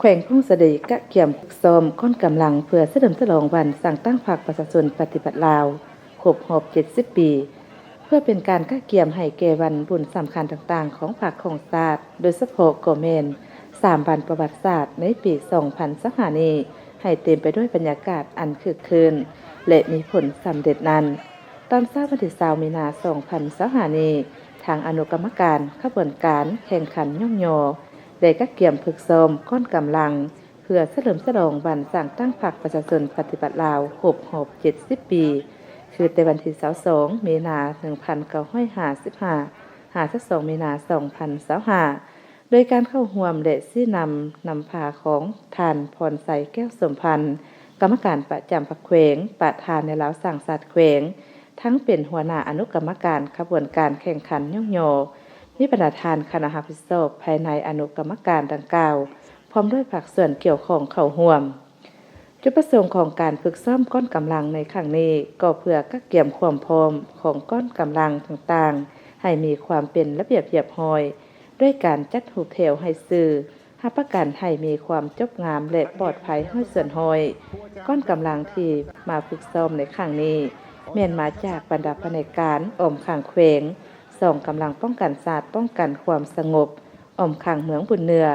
ແຂວງຜົ້ງສາລີກະກຽມຝຶກຊ້ອມກ້ອນກຳລັງ ເພື່ອສະເຫຼີມສະຫຼອງວັນສ້າງຕັ້ງພັກປະຊາຊົນປະຕິວັດລາວ ຄົບຮອບເຈັດສິບປີ ເພື່ອເປັນການກະກຽມໃຫ້ແກ່ວັນບຸນສຳຄັນຕ່າງໆຂອງພັກຂອງຊາດ, ໂດຍສະເພາະກໍແມ່ນສາມວັນປະຫວັດສາດໃນປີສອງພັນຊາວຫ້ານີ້ ໃຫ້ເຕັມໄປດ້ວຍບັນຍາກາດອັນຄຶກຄື້ນ ແລະ ມີຜົນສຳເລັດນັ້ນ. ຕອນເຊົ້າວັນທີຊາວ ມີນາ ສອງພັນຊາວຫ້ານີ້, ທາງອະນຸກຳມະການຂະບວນການແຂ່ງຂັນຍ້ອງຍໍ ໄດ້ກະກຽມຝຶກຊ້ອມກ້ອນກຳລັງ ເພື່ອສະເຫຼີມສະຫຼອງວັນສ້າງຕັ້ງພັກປະຊາຊົນປະຕິວັດລາວ ຄົບຮອບເຈັດສິບປີ ຄືແຕ່ວັນທີຊາວສອງ ມີນາ ໜຶ່ງພັນເກົ້າຮ້ອຍຫ້າສິບຫ້າ ຫາຊາວສອງ ມີນາ ສອງພັນຊາວຫ້າ ໂດຍການເຂົ້າຮ່ວມ ແລະ ຊີ້ນຳນຳພາຂອງທ່ານ ພອນໄຊ ແກ້ວສົມພັນ ກຳມະການປະຈຳພັກແຂວງ, ປະທານແນວລາວສ້າງຊາດແຂວງ, ທັງເປັນຫົວໜ້າອະນຸກຳມະການຂະບວນການແຂ່ງຂັນຍ້ອງຍໍ, ມີບັນດາທ່ານຄະນະຮັບຜິດຊອບພາຍໃນອະນຸກຳມະການດັ່ງກ່າວ ພ້ອມດ້ວຍພາກສ່ວນກ່ຽວຂ້ອງເຂົ້າຮ່ວມ. ຈຸດປະສົງຂອງການຝຶກຊ້ອມກ້ອນກຳລັງໃນຄັ້ງນີ້ ກໍເພື່ອກະກຽມຄວາມພ້ອມຂອງກ້ອນກຳລັງຕ່າງໆ ໃຫ້ມີຄວາມເປັນລະບຽບຮຽບຮ້ອຍ ດ້ວຍການຈັດຮູບແຖວໃຫ້ຊື່, ຮັບປະກັນໃຫ້ມີຄວາມຈົບງາມ ແລະ ປອດໄພຮ້ອຍສ່ວນຮ້ອຍ. ກ້ອນກຳລັງທີ່ມາຝຶກຊ້ອມໃນຄັ້ງນີ້ ແມ່ນມາຈາກບັນດາພະແນກການອ້ອມຂ້າງແຂວງ, ສອງກຳລັງປ້ອງກັນຊາດ, ປ້ອງກັນຄວາມສະຫງົບ ອ້ອມຂ້າງເມືອງບຸນເໜືອ,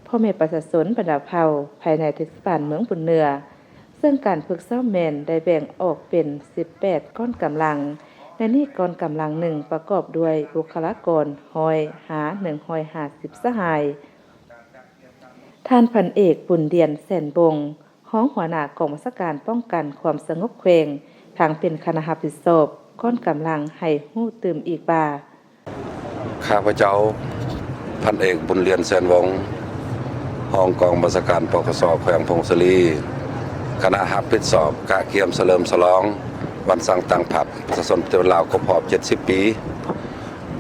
ພໍ່ແມ່ປະຊາຊົນບັນດາເຜົ່າພາຍໃນເທດສະບານເມືອງບຸນເໜືອ, ເຊິ່ງການຝຶກຊ້ອມແມ່ນໄດ້ແບ່ງອອກເປັນສິບແປດກ້ອນກຳລັງ. ໃນນີ້ກ້ອນກຳລັງໜຶ່ງປະກອບດ້ວຍບຸກຄະລາກອນຮ້ອຍຫາໜຶ່ງຮ້ອຍຫ້າສິບສະຫາຍ. ທ່ານພັນເອກ ບຸນດຽນ ແສນວົງ, ຮອງຫົວໜ້າກອງບັນຊາການປ້ອງກັນຄວາມສະຫງົບແຂວງ, ທັງເປັນຄະນະຮັບຜິດຊອບກ້ອນກຳລັງ ໃຫ້ຮູ້ຕື່ມອີກວ່າ, ຂ້າພະເຈົ້າ ພັນເອກ ບຸນລຽນ ແສນວົງ, ຮອງກອງບັນຊາການ ປກສ ແຂວງຜົ້ງສາລີ, ຄະນະຮັບຜິດຊອບກະກຽມສະເຫຼີມສະຫຼອງວັນສ້າງຕັ້ງພັກປະຊາຊົນປະຕິວັດລາວ ຄົບຮອບເຈັດສິບປີ,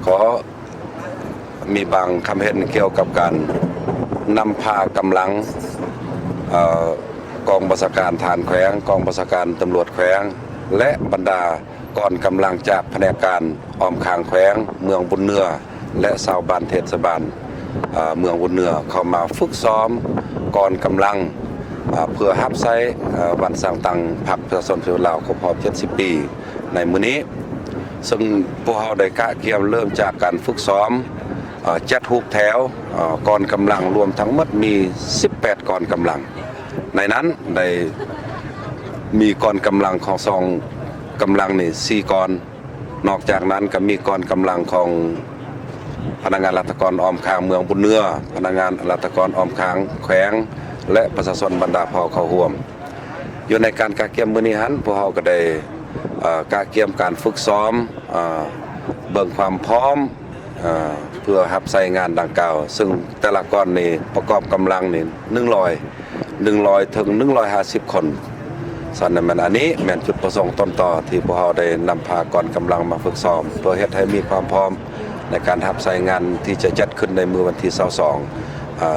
ຂໍມີບາງຄຳເຫັນກ່ຽວກັບການນຳພາກຳລັງ ເອີ ກອງບັນຊາການທະຫານແຂວງ, ກອງບັນຊາການຕຳຫຼວດແຂວງ ແລະ ບັນດາ ກອງກຳລັງຈາກພະແນກການອ້ອມຂ້າງແຂວງ, ເມືອງບຸນເໜືອ ແລະ ຊາວບ້ານເທດສະບານ ເອີ ເມືອງບຸນເໜືອ ເຂົ້າມາຝຶກຊ້ອມກອງກຳລັງ ເອີ ເພື່ອຮັບໃຊ້ ເອີ ວັນສ້າງຕັ້ງພັກປະຊາຊົນປະຕິວັດລາວ ຄົບຮອບເຈັດສິບປີໃນມື້ນີ້. ເຊິ່ງພວກເຮົາໄດ້ກະກຽມເລີ່ມຈາກການຝຶກຊ້ອມ ເອີ ຈັດຮູບແຖວ ເອີ ກອງກຳລັງ ລວມທັງໝົດມີສິບແປດກອງກຳລັງ. ໃນນັ້ນໄດ້ມີກອງກຳລັງຂອງສອງກຳລັງນີ້ສີ່ກອງ. ນອກຈາກນັ້ນກໍມີກອງກຳລັງຂອງພະນັກງານລັດຖະກອນອ້ອມຂ້າງເມືອງບຸນເໜືອ, ພະນັກງານລັດຖະກອນອ້ອມຂ້າງແຂວງ ແລະ ປະຊາຊົນບັນດາເຜົ່າເຂົ້າຮ່ວມ. ຢູ່ໃນການກະກຽມມື້ນີ້ຫັ້ນ ພວກເຮົາກໍໄດ້ ເອີ ກະກຽມການຝຶກຊ້ອມ ເອີ ເບິ່ງຄວາມພ້ອມ ເອີ ເພື່ອຮັບໃຊ້ງານດັ່ງກ່າວ, ເຊິ່ງແຕ່ລະກອງນີ້ປະກອບກຳລັງນີ້ໜຶ່ງຮ້ອຍ ໜຶ່ງຮ້ອຍເຖິງໜຶ່ງຮ້ອຍຫ້າສິບຄົນ. ສະນັ້ນແມ່ນ ອັນນີ້ແມ່ນຈຸດປະສົງຕົ້ນຕໍທີ່ພວກເຮົາໄດ້ນຳພາກອງກຳລັງມາຝຶກຊ້ອມ ເພື່ອເຮັດໃຫ້ມີຄວາມພ້ອມໃນການຮັບໃຊ້ງານທີ່ຈະຈັດຂຶ້ນໃນມື້ວັນທີຊາວສອງ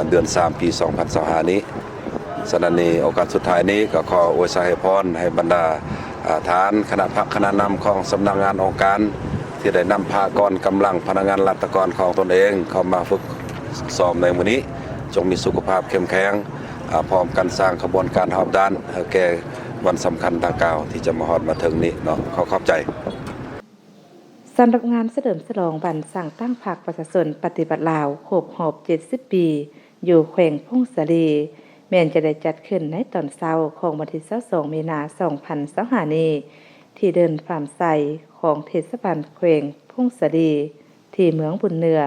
ເດືອນສາມ ປີສອງພັນຊາວຫ້ານີ້. ສະນັ້ນນີ້ ໂອກາດສຸດທ້າຍນີ້ກໍຂໍອວຍໄຊໃຫ້ພອນໃຫ້ບັນດາ ອາ ທ່ານຄະນະພັກຄະນະນຳຂອງສຳນັກງານອົງການ ທີ່ໄດ້ນຳພາກອງກຳລັງພະນັກງານລັດຖະກອນຂອງຕົນເອງເຂົ້າມາຝຶກຊ້ອມໃນມື້ນີ້ ຈົ່ງມີສຸຂະພາບເຂັ້ມແຂງ ອາ ພ້ອມກັນສ້າງຂະບວນການຮອບດ້ານໃຫ້ແກ່ວັນສຳຄັນດັ່ງກ່າວທີ່ຈະມາຮອດມາເຖິງນີ້ເນາະ. ຂໍຂອບໃຈ. ສຳລັບງານສະເຫຼີມສະຫຼອງວັນສ້າງຕັ້ງພັກປະຊາຊົນປະຕິວັດລາວ ຄົບຮອບເຈັດສິບປີ ຢູ່ແຂວງຜົ້ງສາລີ ແມ່ນຈະໄດ້ຈັດຂຶ້ນໃນຕອນເຊົ້າຂອງວັນທີຊາວສອງ ມີນາ ສອງພັນຊາວຫ້ານີ້ ທີ່ເດີ່ນຟາມໄຊ ຂອງເທດສະບານແຂວງຜົ້ງສາລີ ທີ່ເມືອງບຸນເໜືອ.